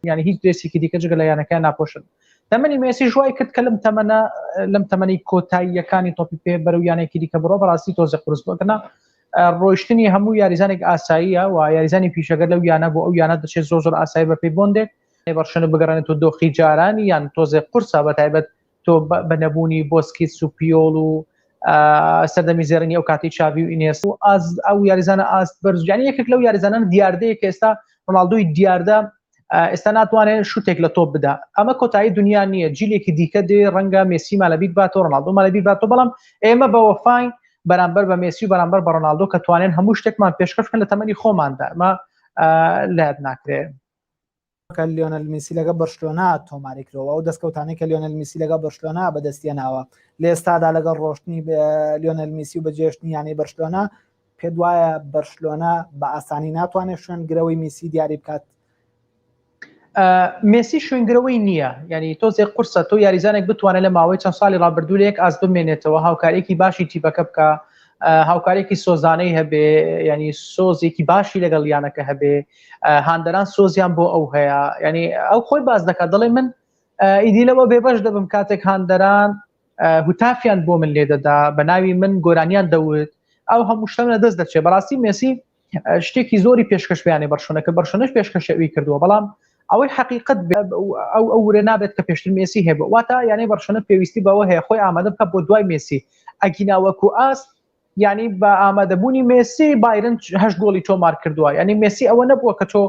یانی هیچ درێسێکی دیکە جگە لە یانەکەیان ناپۆشن. تەمەنی مێسیش وای کرد کە لەم تەمەنە لەم تەمەنی کۆتاییەکانی تۆپی پێ بەرەو یانێکی دیکە بڕۆ بەڕاستی تۆزێ قورس بوو ئەگەرنا ڕۆیشتنی هەموو یاریزانێک ئاساییە و یاریزانی پیشەگەر لەو یانە بۆ ئەو یانە دەچێت زۆر زۆر ئاسایی بەپێی بۆندێک بەرشەنە بگەڕێنێت و دۆخی جارانی یان تۆزێ قورسە بە تایبەت تۆ بە نەبوونی بۆسکیتس و پیۆڵ و سەردەمی زێڕینی ئەو کاتی چاوی و ئینێس و ئاز ئەو یاریزانە ئاست بەرز یانی یەکێک لەو یاریزانان دیاردەیە کە ئێستا ڕۆناڵدۆی دیاردە ئێستا ناتوانێت شوتێک لە تۆپ بدا ئەمە کۆتایی دنیا نییە جیلێکی دیکە دێ ڕەنگە مێسی مالەبیت باتۆ ڕۆناڵدۆ مالەبیت باتۆ بەڵام ئێمە بە وەفاین بەرامبەر بە مێسی و بەرامبەر بە ڕۆناڵدۆ کە توانێن هەموو شتێکمان پێشکەش بکەن لە تەمەنی خۆماندا ئەمە لایەت ناکرێت کە لیۆنەل میسی لەگە بەرشلۆنا تۆماری کرەوە ئەو دەستکەوتانەی کە لیۆنەل میسی لەگە بەرشلۆنا بەدەستیێناوە لە ئێستادا لەگەڵ ڕۆشتنی لیۆنەل میسی و بەجێشتنی یانەی بەرشلۆنا پێت وایە بەرشلۆنا بە ئاسانی ناتوانێت شوێنگرەوەی میسی دیاری بکات؟ مێسی شوێنگرەوەی نییە یعنی تۆزێک قورسە تۆ یاریزانێک بتوانێت لە ماوەی چەند ساڵی ڕابردوو لە یەک ئاست بمێنێتەوە هاوکارێکی باشی تیپەکە بکە هاوکارێکی سۆزانەی هەبێ ینی سۆزێکی باشی لەگەڵ یانەکە هەبێ هاندەران سۆزیان بۆ ئەو هەیە ینی ئەو خۆی باز دەکات دەڵێ من ئیدی لەوە بێبەش دەبم کاتێک هاندەران هوتافیان بۆ من لێدەدا بە ناوی من گۆرانیان دەوت ئەو هەموو شتم لە دەست دەچێت بەڕاستی مێسی شتێکی زۆری پێشکەش بیانێ بەرشونەکە بەرشونەش پێشکەشەوی کردووە بەڵام ئەوەی حقیقت ئەو ئەو ورە نابێت کە پێشتر مێسی هەبوو واتە یانەی بەرشونە پێویستی بەوە هەیە خۆی ئامادە بکە بۆ دوای مێسی ئەگینا وەکو ئاست یعنی بە ئامادەبوونی مێسی بایرن هەش گۆڵی تۆمار کردووە یعنی مێسی ئەوە نەبووە کە تۆ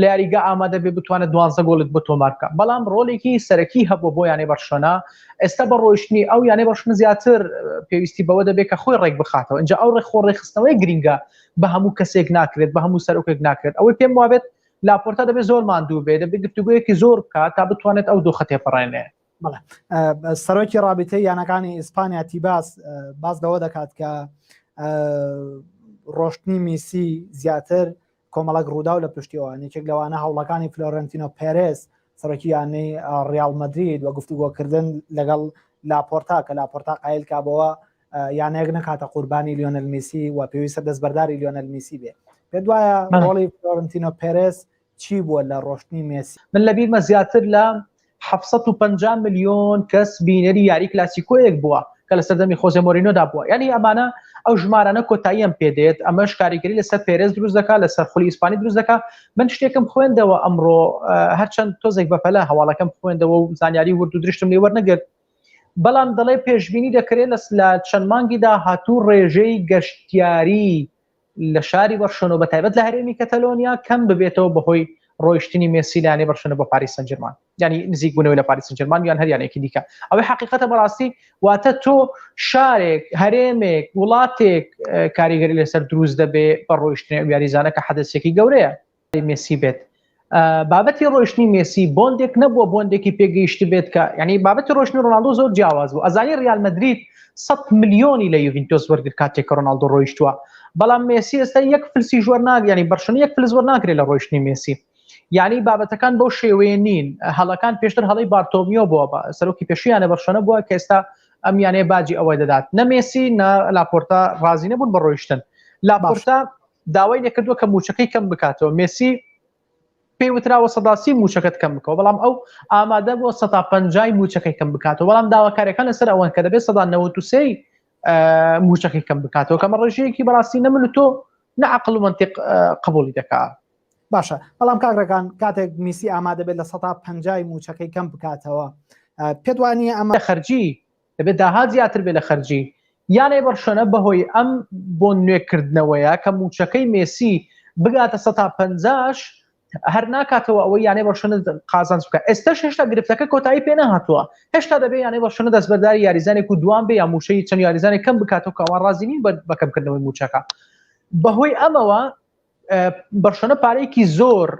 لە یاریگا ئامادە بێ بتوانێت دوانزە گۆڵت بۆ تۆمار بکە بەڵام ڕۆلێکی سەرەکی هەبوو بۆ یانەی بەرشۆنا ئێستا بە ڕۆیشتنی ئەو یانەی بەرشۆنە زیاتر پێویستی بەوە دەبێت کە خۆی ڕێک بخاتەوە اینجا ئەو ڕێک خۆ ڕێکخستنەوەی گرنگە بە هەموو کەسێک ناکرێت بە هەموو سەرۆکێک ناکرێت ئەوەی پێم وابێت لاپۆرتا دەبێت زۆر ماندوو بێت دەبێت گفتوگۆیەکی زۆر بکات تا بتوانێت ئەو دۆخە تێپەڕێنێ بەڵێ سەرۆکی ڕابیتەی یانەکانی ئیسپانیا تیباس باس لەوە دەکات کە ڕۆشتنی میسی زیاتر کۆمەڵک ڕووداو لە پشتیەوە یەکێک لەوانە هەوڵەکانی فلۆرنتینۆ پێرێز سەرۆکی یانەی ڕیاڵ مەدرید و گفتوگۆکردن لەگەڵ لاپۆرتا کە لاپۆرتا قایل کا بەوە یانەیەک نەکاتە قوربانی لیۆنەل میسی و پێویستە دەستبەرداری لیۆنەل میسی بێ پێ دوایە ڕۆڵی فلۆرنتینۆ پێرێز چی بووە لە ڕۆشتنی مێسی؟ من لەبیرمە زیاتر لە 750 ملیۆن کەس بینەری یاری کلاسیکۆیەک بووە کە لە سەردەمی خۆزێ مۆرینۆدا بووە یعنی ئەمانە ئەو ژمارانە کۆتاییان پێدێت ئەمەش کاریگەری لەسەر پێرێز دروست دەکات لەسەر خولی ئیسپانی دروست دەکات من شتێکم خوێندەوە ئەمڕۆ هەرچەند تۆزێک بەپەلە هەواڵەکەم خوێندەوە و زانیاری ورد و درشتم لێ وەرنەگرت بەڵام دەڵێ پێشبینی دەکرێت لە چەند مانگی داهاتوو ڕێژەی گەشتیاری لە شاری بەرشەلۆنە بە تایبەت لە هەرێمی کەتەلۆنیا کەم ببێتەوە بەهۆی ڕۆیشتنی مێسی لە یانەی بەرشەلۆنە بۆ پاریس سانجێرمان یعنی نزیک بوونەوەی لە پاریس سانجێرمان یان هەر یانەیەکی دیکە ئەوەی حقیقەتە بەڕاستی واتە تۆ شارێک هەرێمێک وڵاتێک کاریگەری لەسەر دروست دەبێ بە ڕۆیشتنی ئەو یاریزانە کە حەدەسێکی گەورەیە مێسی بێت بابەتی ڕۆشتنی مێسی بۆندێک نەبووە بۆندێکی پێگەیشت بێت کە ینی بابەتی ڕۆشتنی ڕۆناڵدۆ زۆر جیاواز بوو ئەزانی ریال مەدرید 100 ملیۆنی لە یوڤنتۆس وەرگرت کاتێک کە ڕۆناڵدۆ ڕۆیشتووە بەڵام مێسی ئێستا یەک فلسی ژوەر ناگ ینی بەرشۆنە یەک فلس وەرناگرێت لە ڕۆیشتنی مێسی یعنی بابەتەکان بەو شێوەیە نین هەڵەکان پێشتر هەڵی بارتۆمیۆ بووە بە سەرۆکی پێشویانە بەرشۆنە بووە کە ئێستا ئەم یانەیە باجی ئەوە دەدات نە مێسی نە لاپۆرتا ڕازی نەبوون بە ڕۆیشتن لاپۆرتا داوای لێکردووە کە موچەکەی کەم بکاتەوە مێسی پێی وتراوە سەداسی موچەکەت کەم بکەوە بەڵام ئەو ئامادە بۆ سەدا پەنجای موچەکەی کەم بکاتەوە بەڵام داواکاریەکان لەسەر ئەوەن کە دەبێت سەدا 93 موچەکەی کەم بکاتەوە کەمە ڕێژەیەکی بەڕاستی نە من و تۆ نە عقل و منطق قبولی دەکات باشە بەڵام کاک ڕێکان کاتێک میسی ئامادە بێت لە سەدا پەنجای موچەکەی کەم بکاتەوە پێت وانە ئەمە خەرجی دەبێت داهات زیاتر بێت لە خەرجی یانەی بەرشۆنە بەهۆی ئەم بۆ نوێکردنەوەیە کە موچەکەی مێسی بگاتە سەتا پەنجاش هەر ناکاتەوە ئەوەی یانەی بەرشۆنە قازانج بکە ئێستاش هێشتا گرفتەکە کۆتایی پێ نەهاتووە هێشتا دەبێت یانەی بەرشۆنە دەستبەرداری یاریزانێک و دوان بێ یا موچەی چەند یاریزانێک کەم بکاتەوە کە ئەوان ڕازی نین بە کەمکردنەوەی موچەکە بەهۆی ئەمەوە بەرشۆنە پارەیەکی زۆر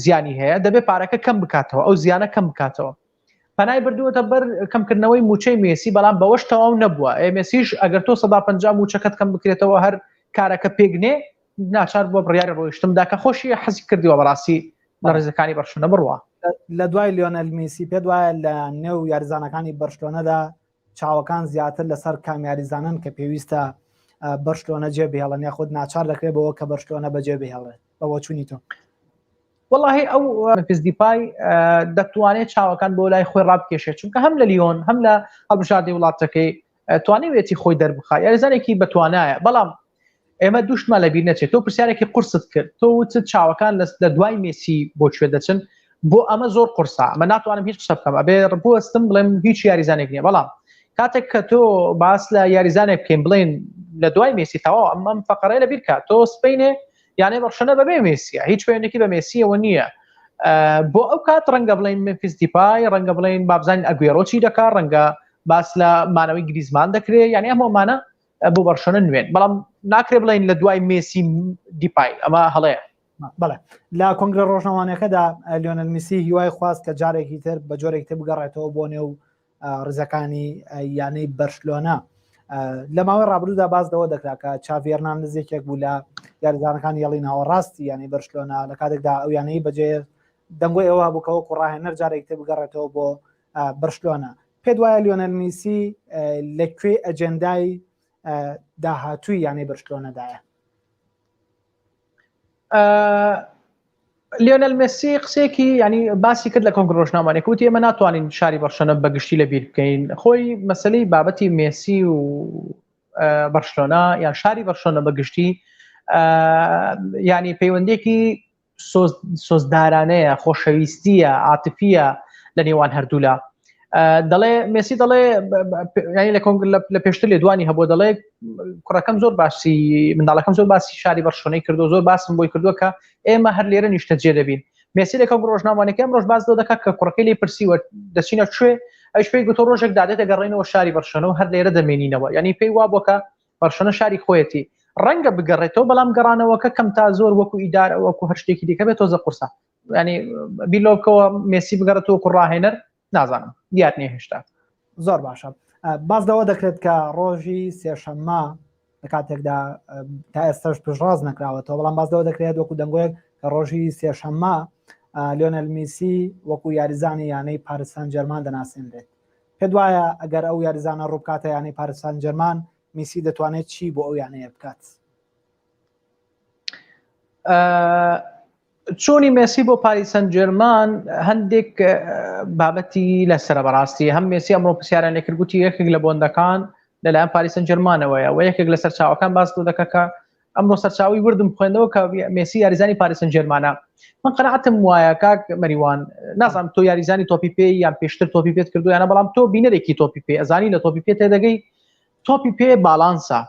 زیانی هەیە دەبێت پارەکە کەم بکاتەوە ئەو زیانە کەم بکاتەوە پەنای بردووەتە بەر کەمکردنەوەی موچەی مێسی بەڵام بەوەش تەواو نەبووە ئێ مێسیش ئەگەر تۆ سەدا 50 موچەکەت کەم بکرێتەوە هەر کارەکە پێکنێ ناچار بووە بڕیاری ڕۆیشتمدا کە خۆشی حەزی کردیوە بەڕاستی لە ڕێزەکانی بەرشلۆنە بڕوا. لە دوای لیۆنەل میسی پێت وایە لە نێو یاریزانەکانی بەرشلۆنەدا چاوەکان زیاتر لەسەر کام یاریزانن کە پێویستە بەرشلۆنە جێ بهێڵن یاخود ناچار دەکرێت بەوە کە بەرشلۆنە بەجێ بهێڵێت بە بۆچوونی تۆ؟ وەڵاهی ئەو ممفیس دیپای دەتوانێت چاوەکان بۆ لای خۆی ڕابکێشێت چونکە هەم لە لیۆن هەم لە هەڵبژاردەی وڵاتەکەی توانیوێتی خۆی دەربخا یاریزانێکی بەتوانایە بەڵام ئێمە دوشمان لەبیر نەچێت تۆ پرسیارێکی قورست کرد تۆ وتت چاوەکان لە دوای مێسی بۆ کوێ دەچن بۆ ئەمە زۆر قورسە ئەمە ناتوانم هیچ قسە بکەم ئەبێ بوەستم بڵێم هیچ یاریزانێک نییە بەڵام کاتێک کە تۆ باس لە یاریزانێک بکەین بڵێن لە دوای مێسی تەواو ئەم ئەم فەقەرەی لەبیر کە تۆ سپینێ یانەی بەڕشەنە بەبێ مێسیە هیچ پەیوەندێکی بە مێسیەوە نییە بۆ ئەو کات ڕەنگە بڵین ممفیس دیپای ڕەنگە بڵین بابزانین ئەگوێرۆ چی دەکا ڕەنگە باس لە مانەوەی گریزمان دەکرێت یعنی ئەم ئەمانە بۆ بەرشۆنە نوێن بەڵام ناکرێ بڵین لە دوای مێسی دیپای ئەمە هەڵەیە بەڵێ لە کۆنگرە ڕۆژنەوانەکەدا لیۆنەل میسی هیوای خواست کە جارێکی تر بە جۆرێک تر بگەڕێتەوە بۆ نێو ڕزەکانی یانەی بەرشلۆنە لە ماوەی ڕابردوودا باز لەوە دەکرا کە چاڤی هێرناندز یەکێک بوو لە یاریزانەکانی یەڵی ناوەڕاستی یانەی بەرشلۆنە لە کاتێکدا ئەو یانەی بەجێ دەنگۆی ئەوە بوو کە وەکو ڕاهێنەر جارێک تر بگەڕێتەوە بۆ بەرشلۆنە پێت وایە لیۆنەل میسی لە کوێ ئەجێندای داهاتووی یانەی بەرشلۆنەدایە؟ لیۆنەل مێسی قسەیەکی ینی باسی کرد لە کۆنگرە ڕۆژنامانێک وتی ئێمە ناتوانین شاری بەرشلۆنە بە گشتی لە بیر بکەین خۆی مەسلەی بابەتی مێسی و بەرشلۆنە یان شاری بەرشلۆنە بە گشتی ینی پەیوەندێکی سۆزدارانەیە خۆشەویستیە عاتفیە لە نێوان هەردوولا دەڵێ مێسی دەڵێ ینی لە کۆنگ لە پێشتر لێدوانی هەبوو دەڵێ کوڕەکەم زۆر باسی منداڵەکەم زۆر باسی شاری بەرشۆنەی کردو زۆر باسم بۆی کردووە کە ئێمە هەر لێرە نیشتە جێ دەبین مێسی لە کۆنگ ڕۆژنامانەکە ئەم ڕۆژ باس لەوە دەکات کە کوڕەکەی لێی پرسیوە دەچینە کوێ ئەویش پێی گوتووە ڕۆژێک دادێت دەگەڕێینەوە شاری بەرشۆنە و هەر لێرە دەمێنینەوە یعنی پێی وابووە کە بەرشۆنە شاری خۆیەتی ڕەنگە بگەڕێتەوە بەڵام گەڕانەوەکە کەم تا زۆر وەکو ئیدارە وەکو هەر شتێکی دیکە بێت تۆزە قورسە ینی بیر لەوە بکەوە مێسی بگەڕێتەوە وەکو ڕاهێنەر نازانم دیار نییە هێشتا. زۆر باشە باس لەوە دەکرێت کە ڕۆژی سێشەممە لە کاتێکدا تا ئێستاش پشتڕاست نەکراوەتەوە بەڵام باس لەوە دەکرێت وەکو دەنگۆیەک کە ڕۆژی سێشەممە لیۆنەل میسی وەکو یاریزانی یانەی پاریس سان جێرمان دەناسێنرێت پێت وایە ئەگەر ئەو یاریزانە ڕووبکاتە یانەی پاریس سان جێرمان میسی دەتوانێت چی بۆ ئەو یانەیە بکات؟ چوونی مێسی بۆ پاریس سان جێرمان هەندێک بابەتی لەسرە بەڕاستی هەم مێسی ئەمڕۆ پرسیاران لێکرد گوتی یەکێک لە بۆندەکان لەلایەن پاریس سان جێرمانەوەیە و یەکێک لە سەرچاوەکان باس لەوە دەکات کە ئەمڕۆ سەرچاوی وردم خوێندەوە کە مێسی یاریزانی پاریس سان جێرمانە من قەناعەتم وایە کاک مەریوان نازانم تۆ یاریزانی تۆپی پێ یان پێشتر تۆپی پێت کردو یانە بەڵام تۆ بینەرێکی تۆپی پێ ئەزانی لە تۆپی پێ تێدەگەی تۆپی پێ باڵانسە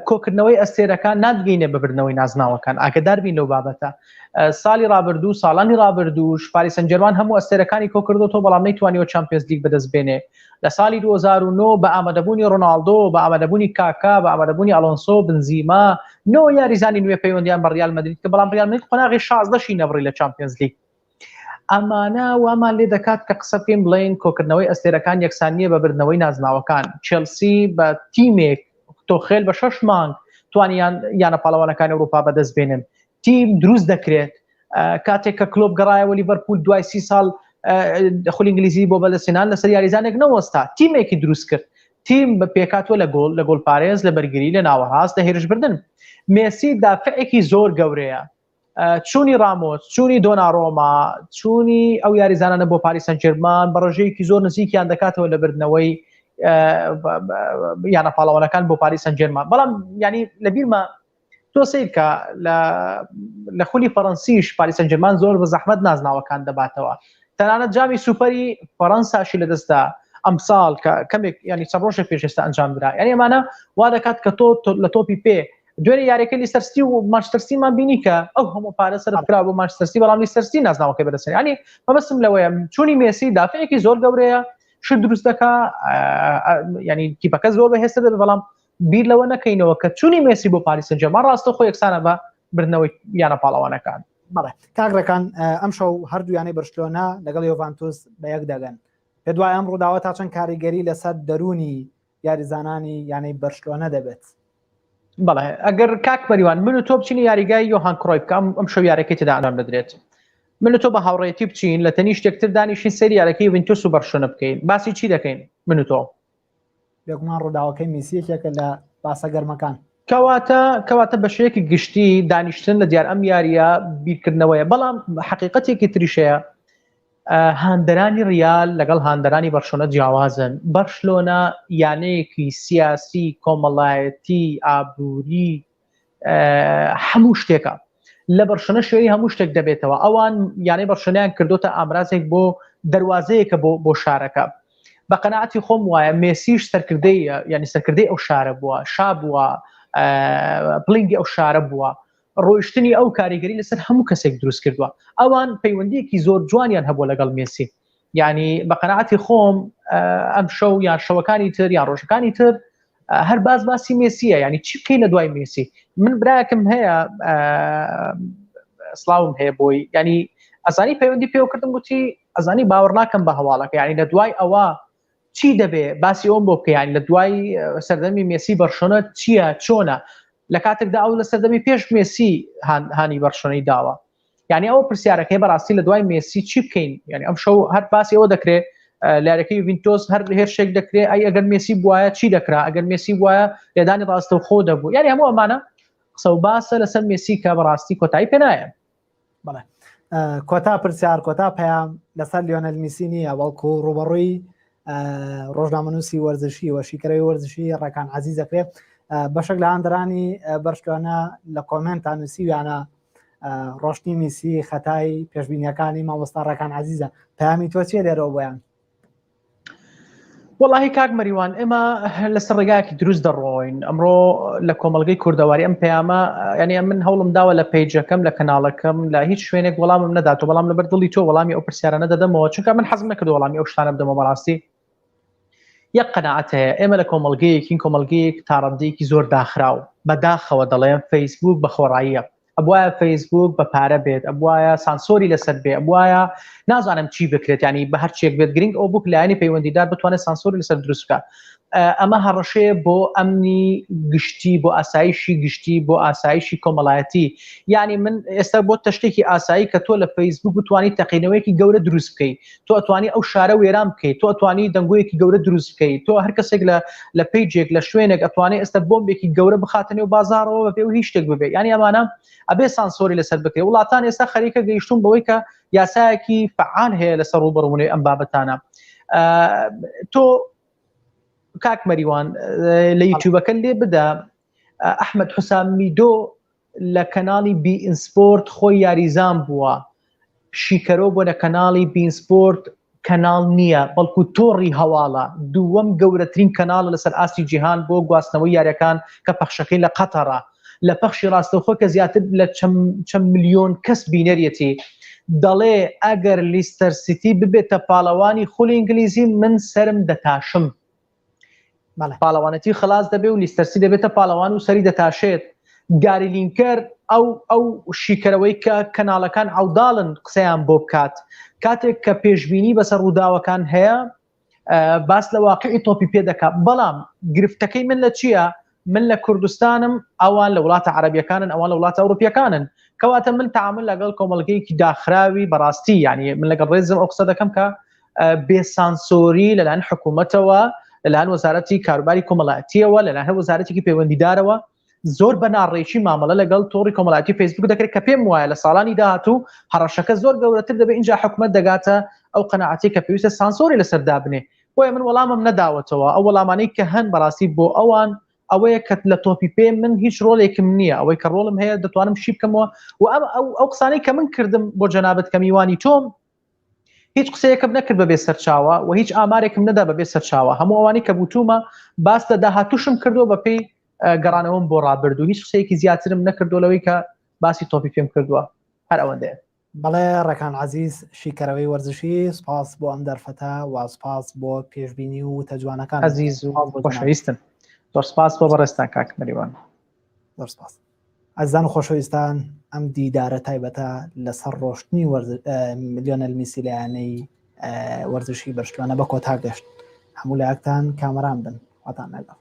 کۆکردنەوەی ئەستێرەکان ناتگەینە بەبردنەوەی نازناوەکان ئاگدار بین لەو بابەتە ساڵی ڕابردوو ساڵانی ڕابردووش پاریس سانجێرمان هەموو ئەستێرەکانی کۆکردوەوە بەڵام نەیتوانیوە چامپیۆنز لیگ بەدەست بێنێ لە ساڵی 2009 بە ئامادەبوونی ڕۆناڵدۆ بە ئامادەبوونی کاکا بە ئامادەبوونی ئەلۆنسۆ بنزیما نۆ یاریزانی نوێ پەیوەندیان بە ڕیال مەدرید کە بەڵام ڕیال مەدرید قۆناغی 16 شی نەبڕی لە چامپیۆنز لیگ ئەمانە وامان لێ دەکات کە قسە بکەین بڵێین کۆکردنەوەی ئەستێرەکان یەکسان نییە بە بردنەوەی نازناوەکان چێلسی بە تیمێک تۆخێل بە شەش مانگ توانیان یانە پاڵەوانەکانی ئەوروپا بەدەست بێنن تیم دروست دەکرێت کاتێک کە کلۆپ گەڕایەوە لیڤەرپول دوای سی ساڵ خولی ئینگلیزی بۆ بەدەستهێنان لەسەر یاریزانێک نەوەستا تیمێکی دروست کرد تیم بە پێکاتوە لە گۆڵ لە گۆڵ پارێز لە بەرگری لە ناوەڕاست لە هێرشبردن مێسی دافعێکی زۆر گەورەیە چوونی ڕامۆس چوونی دۆنارۆما چوونی ئەو یاریزانانە بۆ پاریس سانجێرمان بە ڕێژەیەکی زۆر نزیکیان دەکاتەوە لە بردنەوەی یانە پاڵەوانەکان بۆ پاریس سانجێرمان بەڵام ینی لەبیرمە تۆ سیرکە لە خولی فەڕەنسیش پاریس سانجێرمان زۆر بە زەحمەت نازناوەکان دەباتەوە تەنانەت جامی سوپەری فەڕەنساشی لەدەستدا ئەمساڵ کە کەمێک ینی چەند ڕۆژێک پێش ئێستا ئەنجام درا یعنی ئەمانە وا دەکات کە تۆ لە تۆپی پێ دوێنێ یاریەکە لیستەر ستی و مانچستەر سیمان بینی کە ئەو هەموو پارە سەرف کرا بۆ مانچستەر ستی بەڵام لیستەر ستی نازناوەکەی بەدەستهێنا یعنی مەبەستم لەوەیە چوونی مێسی دافعێکی زۆر گەورەیە شت دروست دەکا ینی تیپەکە زۆر بەهێزتر دەبێت بەڵام بیر لەوە نەکەینەوە کە چوونی مێسی بۆ پاریس سانجێرمان ڕاستەوخۆ یەکسانە بە بردنەوەی یانە پاڵەوانەکان. بەڵێ کاک ڕێکان ئەمشەو هەردوو یانەی بەرشلۆنە لەگەڵ یۆڤانتوس بە یەک دەگەن پێت وایە ئەم ڕووداوە تا چەند کاریگەری لەسەر دەروونی یاریزانانی یانەی بەرشلۆنە دەبێت؟ بەڵێ ئەگەر کاک مەریوان من و تۆ بچینە یاریگای یۆهان کرۆیف کە ئەم شەو یارەکەی تێدا ئەنجام دەدرێت من و تۆ بە هاوڕێتی بچین لە تەنیشت یەکتر دانیشین سەیری یارەکەی یوڤنتوس و بەرشلۆنە بکەین باسی چی دەکەین من و تۆ بێگومان ڕووداوەکەی میسی یەکێکە لە باسە گەرمەکان. کەواتە کەواتە بە شێوەیەکی گشتی دانیشتن لە دیار ئەم یاریە بیرکردنەوەیە بەڵام حقیقەتێکی تریشەیە هاندەرانی ریال لەگەڵ هاندەرانی بەرشۆنە جیاوازن بەرشلۆنە یانەیەکی سیاسی کۆمەڵایەتی ئابووری هەموو شتێکە لە بەرشۆنە شوێنی هەموو شتێک دەبێتەوە ئەوان یانەی بەرشۆنیان کردوتە ئامرازێک بۆ دەواازەیەکە بۆ بۆ شارەکە بە قەناعەتی خۆم وایە مێسیش سەرکردەی یعنی سەرکردەی ئەو شارە بووە شا بووە پلینگی ئەو شارە بووە ڕۆیشتنی ئەو کاریگەری لەسەر هەموو کەسێک دروست کردووە ئەوان پەیوەندیەکی زۆر جوانیان هەبووە لەگەڵ مێسی یعنی بە قەناعەتی خۆم ئەم شەو یان شەوەکانی تر یان ڕۆژەکانی تر هەر باز باسی مێسیە ینی چی بکەین لە دوای مێسی من براکەم هەیە سلااوم هەیە بۆی ینی ئەزانی پەیوەندی پێوە کردم گوتی ئەزانی باوەڕ ناکەم بە هەواڵەکە ینی لە دوای ئەوە چی دەبێ باسی ئەوم بۆ بکەیان لە دوای سەردەمی مێسی بەرشۆنە چییە چۆنە لە کاتێکدا ئەو لە سەردەمی پێش مێسی هانی بەرشۆنەی داوە یعنی ئەوە پرسیارەکەی بەڕاستی لە دوای مێسی چی بکەین یعنی ئەم شەو هەر باسی ئەوە دەکرێت لارەکەی یوڤنتۆس هەر هێرشێک دەکرێت ئەی ئەگەر مێسی بواە چی دەکرا ئەگەر مێسی بواە لێدانی ڕاستەوخۆ دەبوو یعنی هەموو ئەمانە قسە و باسە لەسەر مێسی کە بەڕاستی کۆتایی پێنایە بەڵێ کۆتا پرسیار کۆتا پەیام لەسەر لیۆنەل میسی نییە بەڵکو ڕوبەڕووی ڕۆژنامەنووسی وەرزشی و شیکەرەوەی وەرزشی ڕێکان عزیز دەکرێت بەشێک لە هاندەرانی بەرشلۆنە لە کۆمێنتا نووسیویانە ڕۆشتنی میسی خەتای پێشبینیەکانی مامۆستا ڕێکان عزیزە پەیامی تۆ چیە لێرەوە بۆیان وەڵاهی کاک مەریوان ئێمە لەسەر ڕێگایەکی دروست دەڕۆین ئەمڕۆ لە کۆمەلگەی کوردەواری ئەم پەیامە یعنی من هەوڵم داوە لە پەیجەکەم لە کەناڵەکەم لە هیچ شوێنێک وەڵامم نەداتەوە بەڵام لەبەر دڵی تۆ وەڵامی ئەو پرسیارانە دەدەمەوە چونکە من حەزم نەکردو وەڵامی ئەو شتانە بدەمەوە بەڕاستی یەک قەناعەت هەیە ئێمە لە کۆمەلگەیەکین کۆمەلگەیەک تاڕادەیەکی زۆر داخراو بەداخەوە دەڵێم فەیسبوک بە خۆڕاییە ئەبواە فەیسبوک بە پارە بێت ئەبواە سانسۆری لەسەر بێ ئەبواە نازانم چی بکرێت ینی بە هەرچێک بێت گرنگ ئەو بوو لایەنی پەیوەندیدار بتوانێت سانسۆری لەسەر دروست بکات ئەمە هەڕەشەیە بۆ ئەمنی گشتی بۆ ئاسایشی گشتی بۆ ئاسایشی کۆمەڵایەتی یعنی من ئێستا بۆ تەشتێکی ئاسایی کە تۆ لە فەیسبوک بتوانانی تەقینەوەیەکی گەورە دروست بکەیت تۆ ئەتوانی ئەو شارە وێران بکەیت تۆ ئەتوانی دەنگۆیەکی گەورە دروست بکەیت تۆ هەر کەسێک لە لە پیجێک لە شوێنێک ئەتوانێت ئێستا بۆمبێکی گەورە بخاتە نێو بازارەوە بەبێ و هیچ شتێک ببێ یعنی ئەمانە ئەبێ سانسۆری لەسەر بکرێت وڵاتان ئێستا خەریکە گەیشتون بەوەی کە یاسایەکی فعال هەیە لەسەر ڕووبەڕوونەوەی ئەم بابەتانە تۆ کاک مەریوان لە یوتیوبەکە لێ بدە ئەحمد حوسام میدۆ لە کەناڵی بی ئینسپۆرت خۆی یاریزان بووە شیکەرۆ بۆ لە کەناڵی بینسپۆرت کەناڵ نییە بەڵکو تۆڕی هەواڵە دووەم گەورەترین کەناڵە لەسەر ئاستی جیهان بۆ گواستنەوەی یاریەکان کە پەخشەکەی لە قەتەڕە لە پەخشی ڕاستەوخۆ کە زیاتر لە چەند ملیۆن کەس بینەریەتی دەڵێ ئەگەر لیستەر سیتی ببێتە پاڵەوانی خولی ئینگلیزی من سرم دەتاشم پاڵەوانەتی خلاص دەبێ و لیستەرسی دەبێتە پاڵەوان و سەری دەتاشێت گاری لینکەر ئەو ئەو شیکەرەوەی کە کەناڵەکان عوداڵن قسەیان بۆ بکات کاتێک کە پێشببینی بەسەر ڕووداوەکان هەیە باس لە واقعی تۆپی پێ دەکات بەڵام گرفتەکەی من لە چییە من لە کوردستانم ئەوان لە وڵاتە عربیەکانن ئەوان لە وڵاتە ئەوروپیەکانن کەواتە من تعامل لەگەڵ کۆمەڵگەیەکی داخراوی بەڕاستی یعنی من لەگەڵ ڕێزم ئەو قسە دەکەم کە بێ سانسۆری لەلایەن حکوومەتەوە لەلایەن وەزارەتی کاروباری کۆمەڵایەتیەوە لەلایەن وەزارەتێکی پەیوەندیدارەوە زۆر بە ناڕێکی مامەڵە لەگەڵ تۆڕی کۆمەڵاتی فەیسبوک دەکرێت کە پێم وایە لە ساڵانی داهاتوو هەڕەشەکە زۆر گەورەتر دەبێت اینجا حکومت دەگاتە ئەو قەناعەتی کە پێویستە سانسۆری لەسەر دابنێ بۆیە من وەڵامم نەداوەتەوە ئەو وەڵامانەی کە هەن بەڕاستی بۆ ئەوان ئەوەیە کە لە تۆپی پێ من هیچ ڕۆڵێکم نییە ئەوەی کە ڕۆڵم هەیە دەتوانم شی بکەمەوە و ئەم ئەو ئەو قسانەی کە من کردم بۆ جەنابەت کە میوانی تۆم هیچ قسەیەکم نەکرد بەبێ سەرچاوە و هیچ ئامارێکم نەدا بەبێ سەرچاوە هەموو ئەوانەی کە بوتومە باس لە داهاتوشم کردووە بەپێی گەڕانەوەم بۆ ڕابردوو هیچ قسەیەکی زیاترم نەکردو لەوەی کە باسی تۆپی پێم کردووە هەر ئەوەندەیە. بەڵێ ڕێکان عەزیز شیکەرەوەی وەرزشی سوپاس بۆ ئەم دەرفەتە و سوپاس بۆ پێشبینی و وتە جوانەکان ئەزیز و خۆشەویستم زۆر سپاس بۆ بەڕێزتان کاک مەریوان زۆر سپاس ئەزان و خۆشەویستان ئەم دیدارە تایبەتە لەسەر ڕۆشتنی لیۆنەل میسی لە یانەی وەرزشی بەرشلۆنە بە کۆتا گەشت هەموو لایەکتان کامەران بن خواتان لەگەڵ.